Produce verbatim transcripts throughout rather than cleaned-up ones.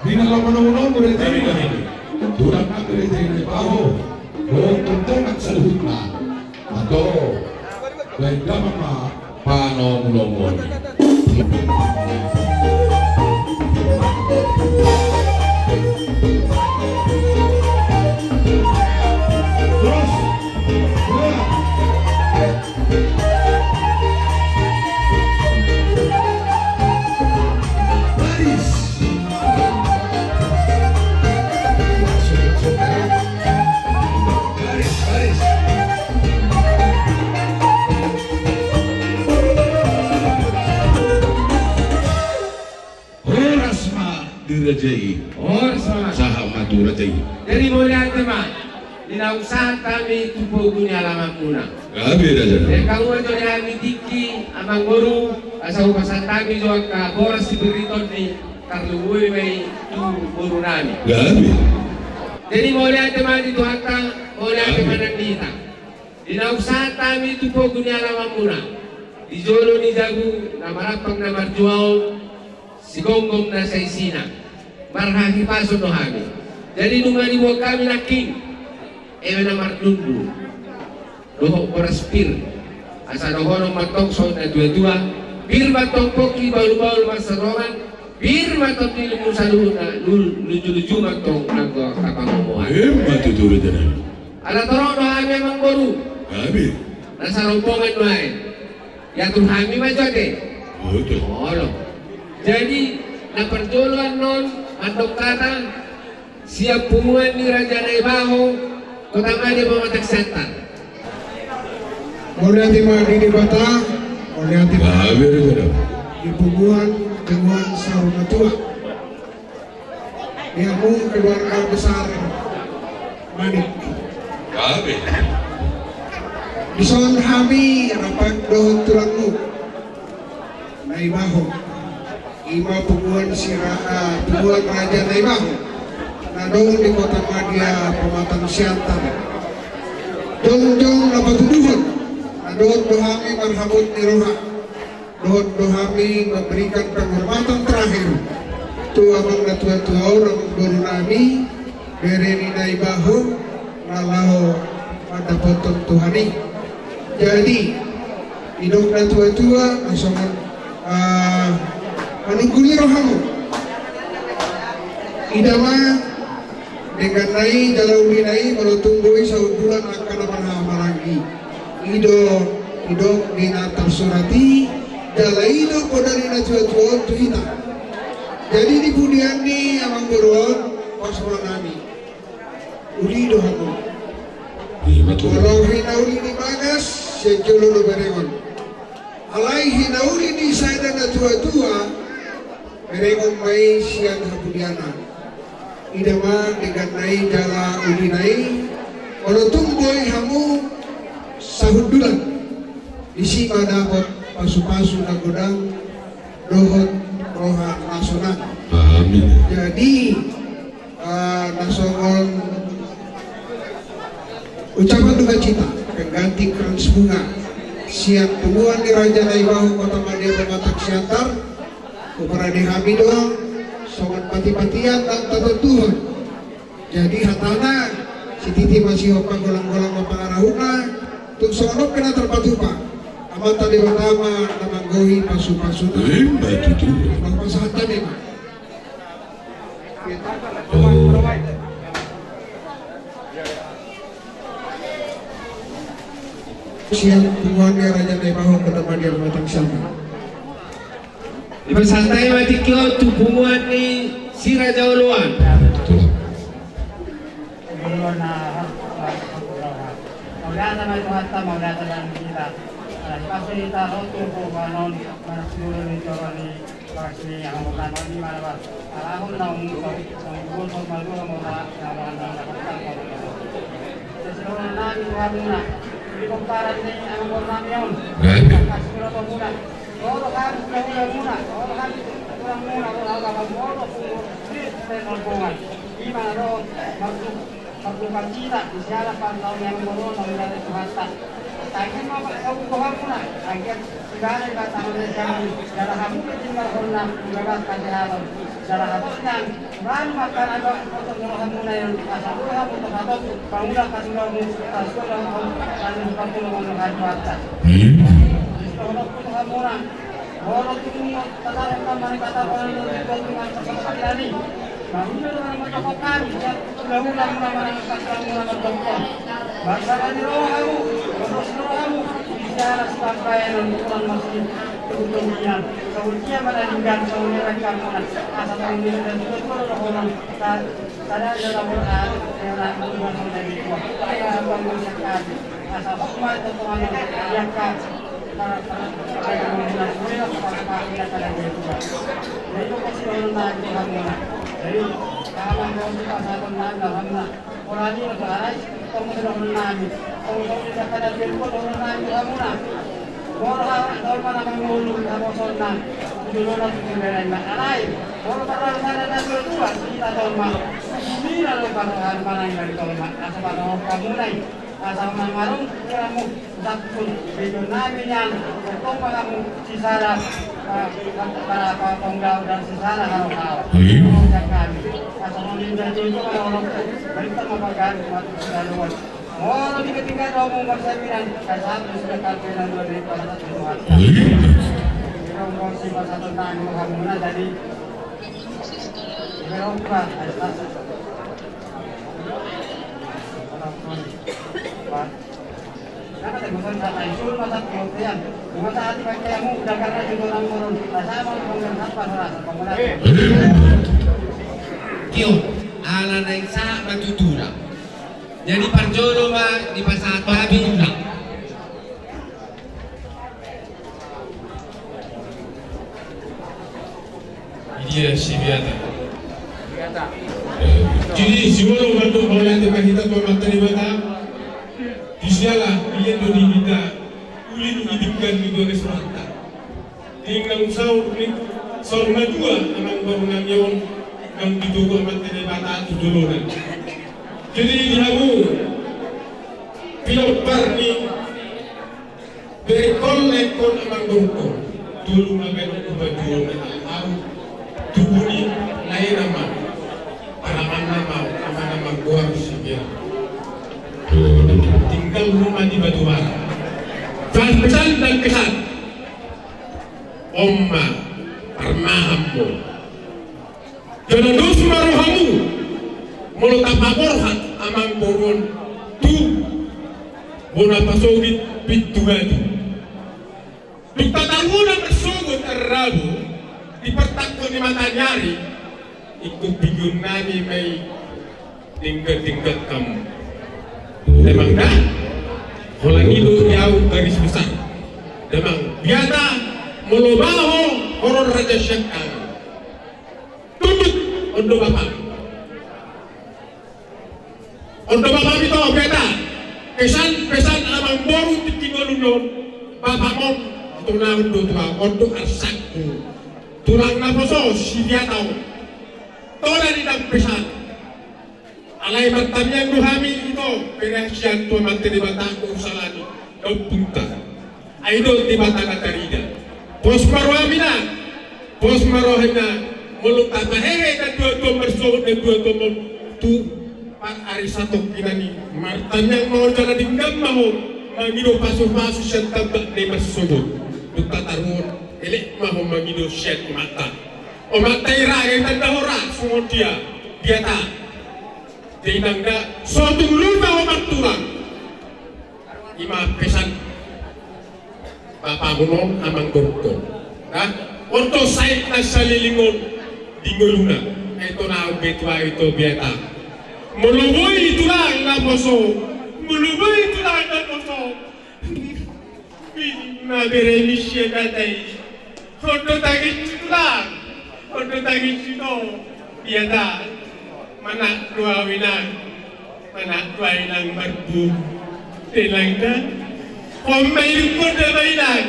Di na laho manomu-nomu raja i, tulang nami raja i Naibaho, dohot tongtong saluhutna. Antong baen damang ma panomu-nomuon i. Horas ma di raja i. Horas ma. Sahat ma tu raja i. Jadi mauliate ma di naung sahat hami tu pogu ni alamanmuna. Gabe raja. Jadi kamu aja di hami tingki amang boru, asa hupasahat hami jo angka boras sipiriton ni tarlumobi ma i tu boru nami. Gabe. Jadi mauliate ma di Tuhanta, mauliate ma nang di hita. Di naung sahat hami tu pogu ni alamanmuna, di jolo ni jabu na marampang na marjual, sigomgom na saisina, marhahipason do hami. Jadi nunga diboan hami nangkin eme na marlundu dohot boras pir. Asa dohonon mantong songon na tua-tua: Pir mantong pongki, bahul-bahul marsarongan, pir mantong di lombu saluhutna, lu-, luju-luju mantong nanggo hapangomoan. Emma tutu raja nami. Ala torop do hami amang boru. Hami. Rasa rombongan do ae. Diatur hami ma jo ate. Betul. Olo. Jadi na parjolo annon mandok hata sian punguan ni Raja Naibaho, Kota Madya Pematang Siantar. Mauliate ma di Debata, mauliate ma di punguan, punguan saur matua. Di hamu keluarga besar Manik. Gabe. Dison hami rap dohot tulangmu Naibaho. I ma punguan si ra-, ah, punguan Raja Naibaho na adong di Kota Madya Pematang Siantar. Jongjong na patuduhon, na dohot do hami marhabot ni roha. Dohot do hami memberikan penghormatan terakhir tu amang na tua-tua on, amang boru nami, bere ni Naibaho, na laho mandapothon Tuhan i. Jadi didok na tua-tua, na songon, ah, manungguli rohamu. Ida ma dengganna i jala ulina i, molo tung boi sahundulan angka na marhahamaranggi. I do didok di na tarsurat i, jala i do poda ni na tua-tua on tu hita. Jadi di pudian ni amang boru on, pos roha nami. Uli do hamu. Molo hinauli ni bagas, sian jolo do berengon. Alai hinauli ni sada na tua-tua, berengon ma i sian hapudiana. Ida ma dengganna i jala ulina i, molo tung boi hamu sahundulan, disi ma dapot pasu-pasu na godang dohot roha na sonang. Amin. Jadi, ah, na songon ucapan dukacita, pengganti krans bunga sian punguan ni Raja Naibaho Kota Madya Pematang Siantar, huparade hami do songon pati-patian na tatontuhon. Jadi hatana, sititi ma sihompa, golang-golang ma pangarahutna, tung songon on pe na tarpatupa. Amanta Debata ma na manggohi pasu-pasuna. Ima tutu. Pasahat hami ma. Oh. Sian punguan ni Raja Naibaho Kota Madya Pematang Siantar. Dipasahat hami ma tingki on tu punguan ni si Raja Oloan. Betul. Mauliate ma tu Tuhanta, mauliate ma di hita. Ala pasu hita ro tu punguan on, marsiulu ni joro ni Pasti yang bukan di mana, Pak? Alahun naung so, naung dua so, malu mau tak, yang mana, tak, tak, tak. Sesuai nami Tuhan muna. Di komparan ni, yang mau nami on. Kasih berapa muna? Kalau kan, kalau muna, kalau kan, kurang muna, kalau agak mau, kalau pun, di, saya rombongan. Di mana, roh, masuk, masuk kita, di siapa, Pak, tahu yang mau, tahu dari Tuhan, tak. Anggiat ma pasaut rohamuna, anggiat ibana i pasaut rohamuna, jala hamu pe tinggalhonna di bagasan hasehaton, jala hatop nian, baru ma angka na dua otot ni rohamuna i, asa boi hamu tong hatop, pangula hasuhutonmu, asa boi hamu tong, asa boi hamu tong, asa boi hamu tong. Molo tung tataruhon ma ni kata roha ni tua tua ni pasaut hami, marhite do na mandok hami sian hulahula muna manang angka silang muna mandok. Marsabar ni roha hamu, mardos ni roha hamu, di siala sitambaenon ukuran masih tubuh tubuhian. Songon dia ma na denggan, songon dia ma denggan muna, asa songon dia ma denggan, tubuh tubuh roha muna. Sada dia lapor ah, dia lapor masuk dari tua. Dia lapor masuk ah. Asa hok ma tontonan i, angka Asa mangarung pikiranmu, ucappun, bejonami nian, tongtong ma hamu sisada, eh, pa-, pa-, ponggabean sisada harohaon. Iya. Asa mangindar itu, kalau orang tu, berita ma pagaduhan, mati sisada. Molo tinggal-tinggal kamu bersaminan, kasih sudah kau kenal dua dari pada satu Tuhan. Iya. Kita mau si masa tentang kamu, nah, tadi. Kita lupa, ada satu. Tio, ala naeng sahat ma tu tulang. Jadi parjolo ma dipasahat hami tulang. Dia si Biata. Jadi, si Wolo mandok mauliate ma hita tu Amanta Debata. Di siala, ia do di hita, uli di denggan ni bagas mata. Di nang saur ni, saur madua, amang boru nami on, nang ditogu Amanta Debata tu jolona. Jadi, di hamu, pinompar ni Berkol lekon amang borungkon, tolu ma baen on tu pajuon na au, tubu ni lae nama, paraman nama, ama nama goar si Bia. Tinggal rumah di Batubara. Pasan dan kesan. Oma, parmahan mo. Jala dos ma rohamu, molo tapaborhat amang boru on tu bona pasogit pintu batu. Dung tataruhon na marsogot arrabu, di partangko ni mataniari, ingkon pigion nami ma i denggan-denggan hamu. Damang da, holan i do di au garis besar. Damang, biata, molo ba ho, horong raja siangkangan. Tunduk, on do bapam. On do bapam ito, biata. Pesan, pesan amang boru tingki ngoluna on, bapam on, ito na on do tulang, on do arsakku. Tulang naposo, si biata on. Tola ni nang pesan. Alai martangiang do hami ito, bereng sian tu Amanta Debata, tu salani, tu ompunta. Ai do Debata na tarida. Pos ma rohami na, pos ma rohami na, molo tapahehe na dua-dua marsogot na dua-dua on tu par ari satongkinan i, martangiang ma ho jala denggan ma ho, mangido pasu-pasu sian tambak na i marsogot. Dung tataruhon, elek ma ho mangido sian Amanta. Amanta i ra, i tanda ho ra, songon dia, biata. Jadi nang da, so tung lupa ho martulang. I ma pesan bapam on amang borungkon. Nah, on do sae na saleleng on di ngoluna. Ai ito na on be tu au ito biata. Molo boi tulang naposo. Molo boi tulang naposo. Ima bere ni sian data i. On do tangiangku tulang. On do tangiangku ito. Biata. Manat do au inang. Manat do au inang marbu. Inang da. On ma ilung, on da ma inang.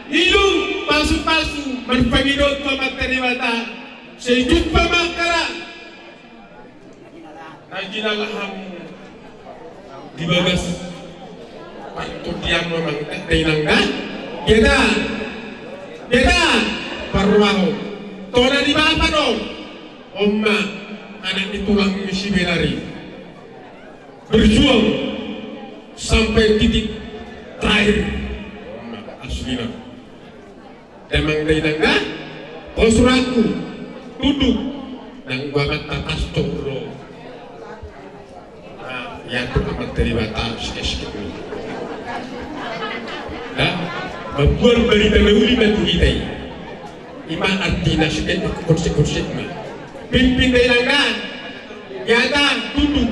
Ilung pasu-pasu marpangido tu Amanta Debata. Sai jumpa ma angka na ginalahan di bagas Partudian memang, eh, dainang da. Beta, beta, parrohahon. Tona ni bapa do. On ma anak ni tulang ni si Benari. Berjuang sampai titik terakhir. On ma aslina. Damang dainang da, pos rohangku, tunduk, nang gua mata pastor ro. Nah, ia tu amat dari bata, sikit-sikit ni. Nah, mambuat barita na uli ma tu hita i. Ima artina sikit, kursik-kursik ma. Pimpin dainang da, ia da, tunduk.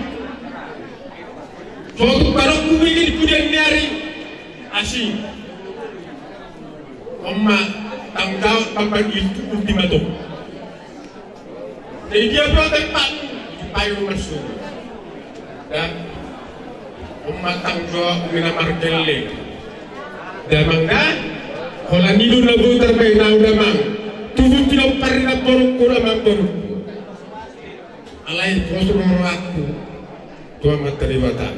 Sotung barokku ingin pudian ni ari. Asi. On ma tanggung jawab tamban itu ultimatum. Jadi dia bilang tempat payu masuk. Dan on ma tanggung jawab mina markele. Damang da, holan i do na boi tarbaen au damang. Tubu pinompar ni namborungku, namborungku. Alai pos rohangku tu Amanta Debata.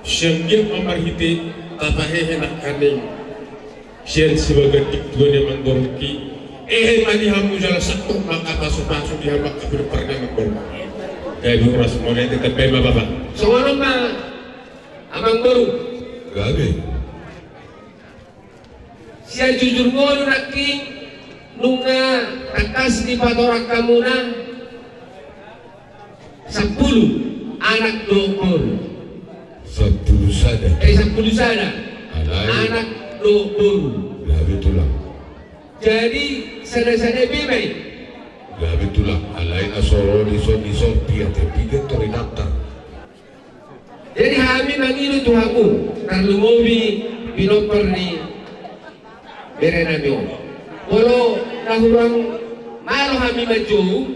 Sian dia ma marhite tapahehe nangkaning sian sibaganti tua ni amangborungki. Ehe ma di hamu jala sangkop ma angka pasupasu di hamu angka pinompar ni amangborungki. Gabe horas mauliate, tambai ma bapa. Songon on ma amangboru. Gabe. Sian jujur ngolu nangkin nunga tangkas dipatorang hamuna sampulu anak dohot boru. Sampulu sada. Eh, sampulu sada. Alai anak dohot boru. Gabe tulang. Jadi sada-sada be ma i. Gabe tulang. Alai na so ro dison, dison piga, piga tor didaftar. Jadi hami mangido tu hamu, tarlumobi pinompar ni berenami on. Molo na hurang malo hami manjou,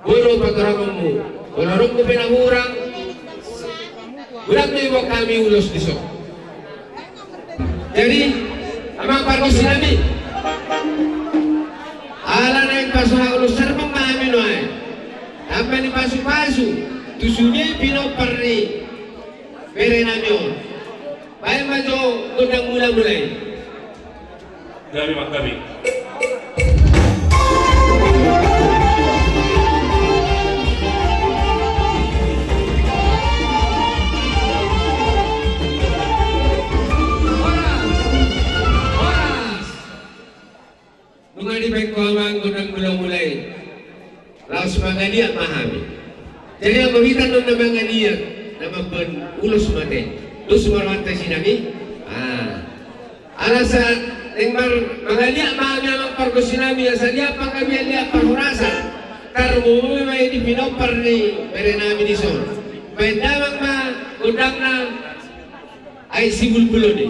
boi do patorangonmu. Molo adong dope na hurang, godang do iboan hami ulos dison. Jadi, amang pargonsinami, ala naeng pasahat ulos sermon ma hami nuaeng. Tamba ni pasupasu tu sude pinompar ni berenami on. Baen ma jo gondang mulamula i. Gabe ma, gabe. Horas. Horas. Nunga dibaen ho amang gondang mulamula i. Laos mangaliat ma hami. Jadi anggo hita on na mangaliat, na mamboan ulos ma hita. Dos ma rohanta sinami. Ah. Alai asa naeng mar-, mangaliat ma hami amang pargonsinami, asa liat panggabean, liat parhorasan. Tarlumobi ma i di pinompar ni berenami dison. Baen damang ma gondangna, ai sibulbul on i.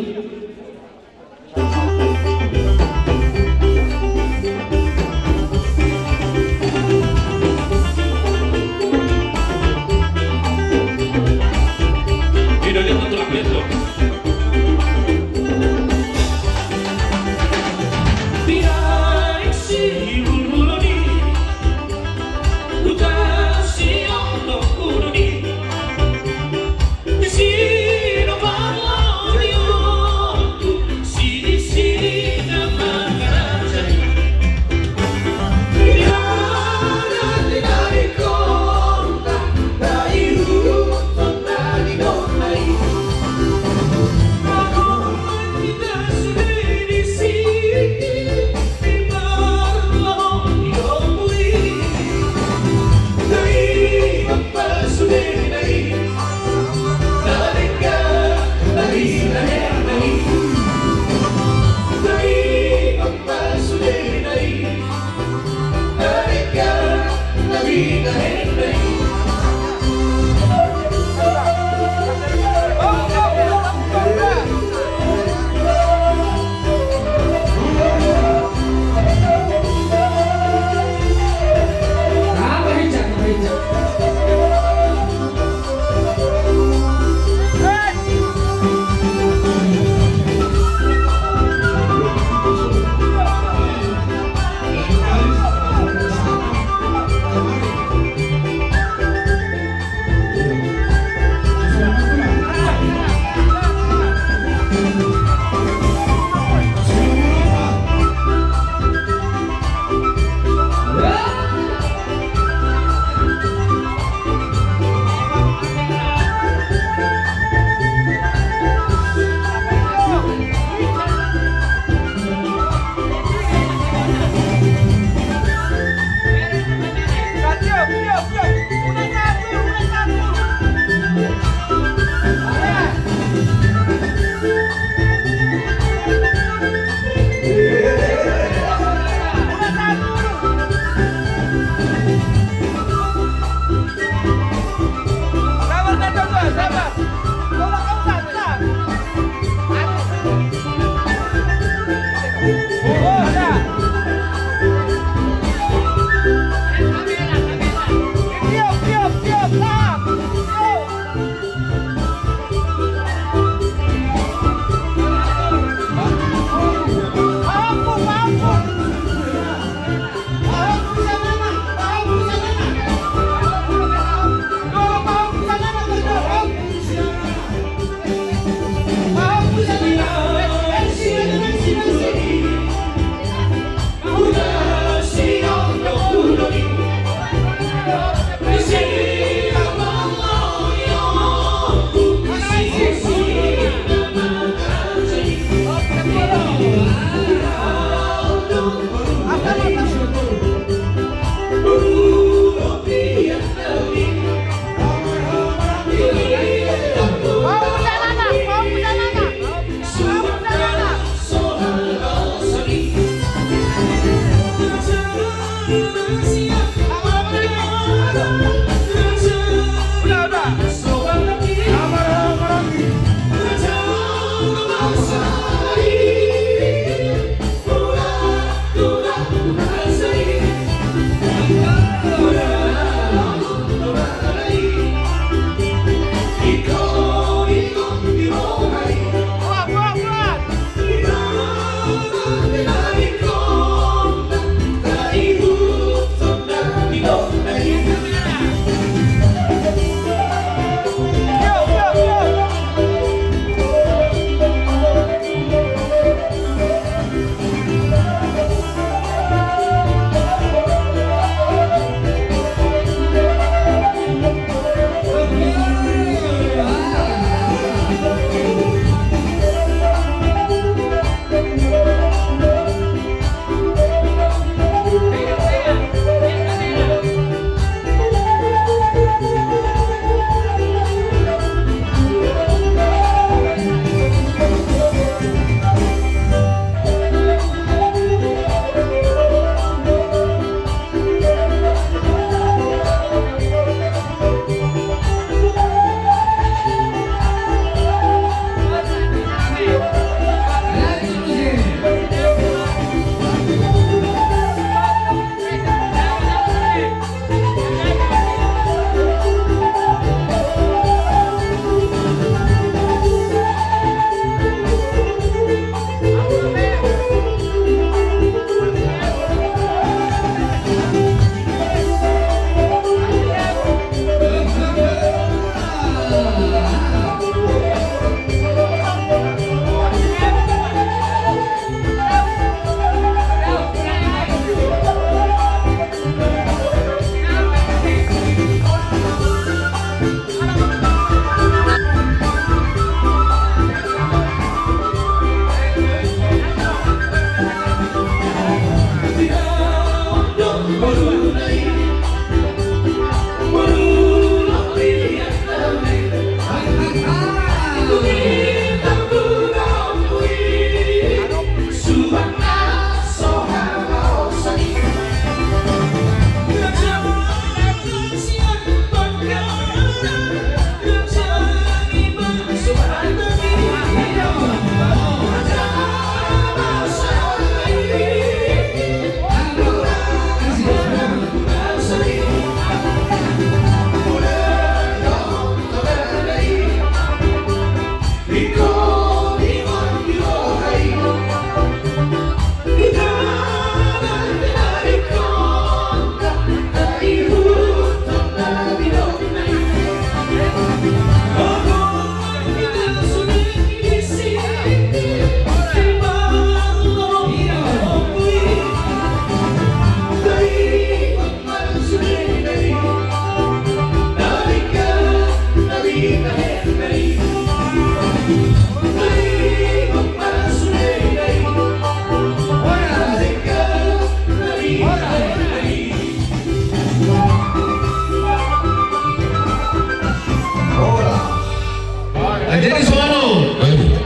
Jadi songon on.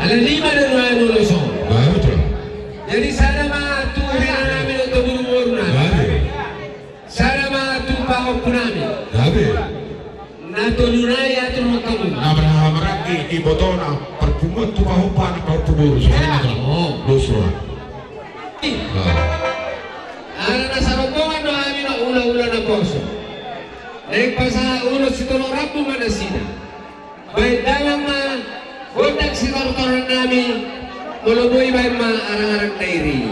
Alai lima do nuaeng olo songon. Jadi sada ma tu hela nami dohot tu boru boru nami. Sada ma tu pahompu nami. Na tolu nai atur ma hamu. Na marhahamaranggi ibotona parpunguan tu pahompu anak pahompu boru. Songon i ma. Dos roha. Ala na sarombongan do hami ma hulahula naposo. Naeng pasahat ulos sitolong rambu ma nasida. Baen damang ma gondang sitortoran nami. Molo boi baen ma arangaran na iri.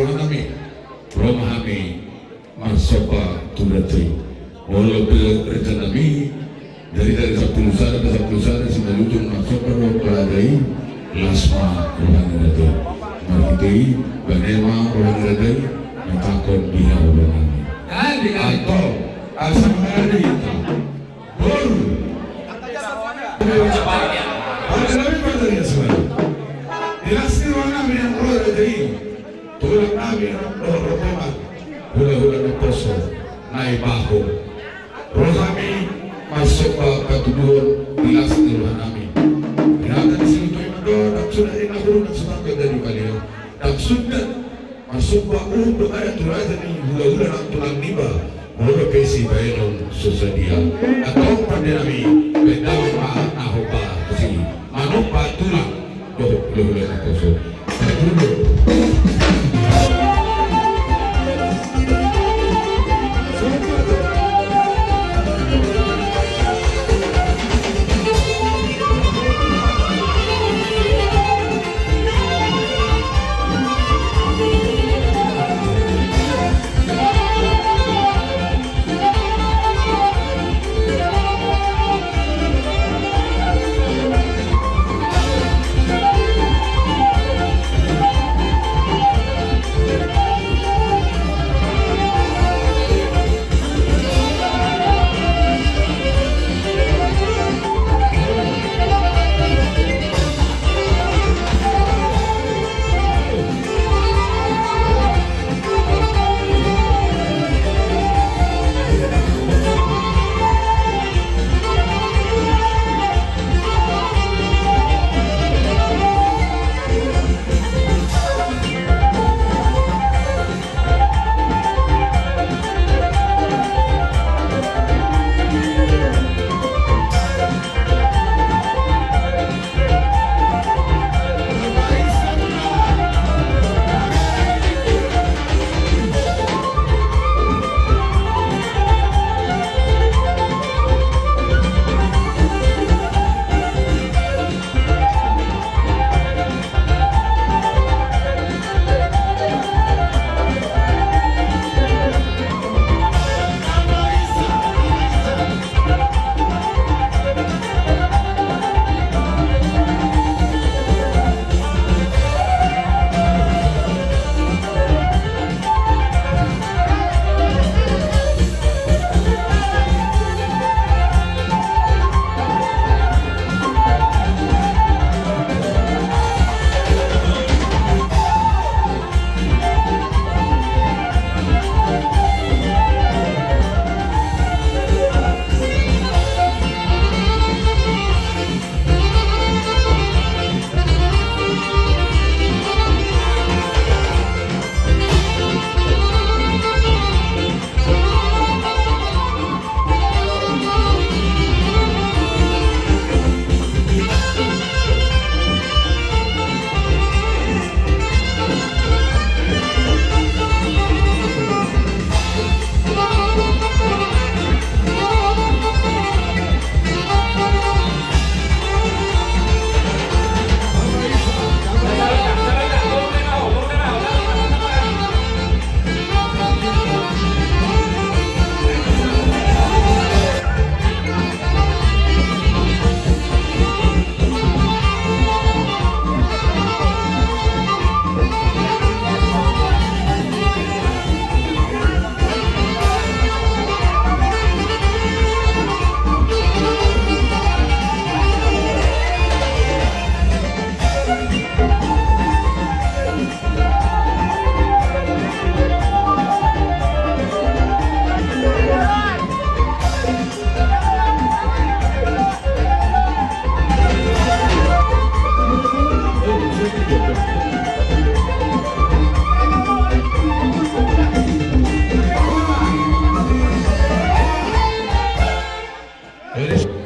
Nami, ro ma hami marsomba tu raja i. Molo pe raja nami, dari, dari sampulu sada pe sampulu sada, Simanjujung marsomba ro tu raja i, las ma roha ni raja i. Marhite i, bane ma roha ni raja i, manatangkon di hau nami. Antong, asa mangari hita. Boru. Pada nami pada dia semua. Di las ni roha nami yang roha raja i. Tulang nami, roha rombongan. Hulahula naposo. Nai baho. Roha nami, marsomba patuduhon di las ni roha nami. Binatang siluto i mandok, dang suda i na burung, dang suda i na burung. Dang suda. Marsomba uhum do hami tu raja ni hulahula nang tulang niba, molo pe sibahenon so sadia. Antong pande nami, bahen damang ma na hombar tusi, manomba tulang dohot hulahula naposo.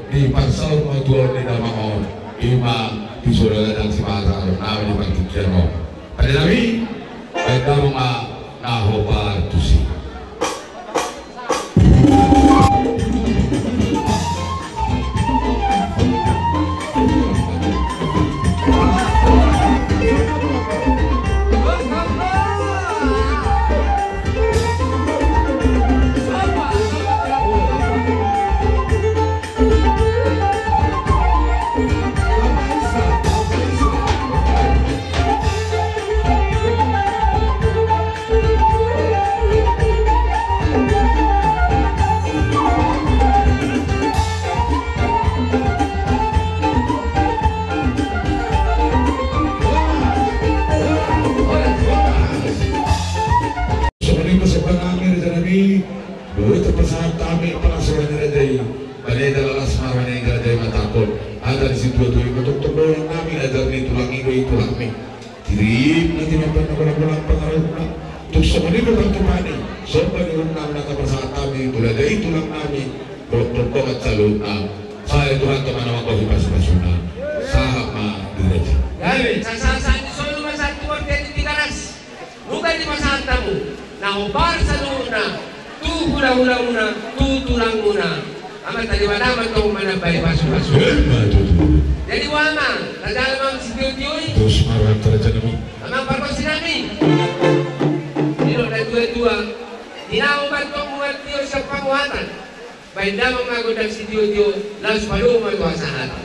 Di parsaur matua ni damang on, ima di sola ladang si mata aron nami di partingkian on. Pande nami, bahen damang ma na hombar tusi. Tulangmi. Tirip na tinambai na bolang-bolang pangarahutna. Tung songon i do tong tupani. Somba ni unang na tapasahat hami tu raja i tulang nami. Dohot dongan saluhutna. Sai Tuhanta ma na manggohi pasu-pasuna. Sahat ma di raja i. Gabe. Sasahat-sahat ni solu ma sahat tu bontean ni Tigaras. Nunga dipasahat hamu na hombar saluhutna tu hula-hulamuna, tu tulangmuna. Amang, tarima damang tong manambai pasu-pasu. Emma tutu. Jadi boha ma, tajalo ma sitio-tio i. Tos ma rohanta raja nami. Amang pargonsi nami. Didok natua-tua, tinahu ma tong mual tio sian pangohatan. Baen damang ma gondang sitio-tio, laos padomu ma tu hasahatan.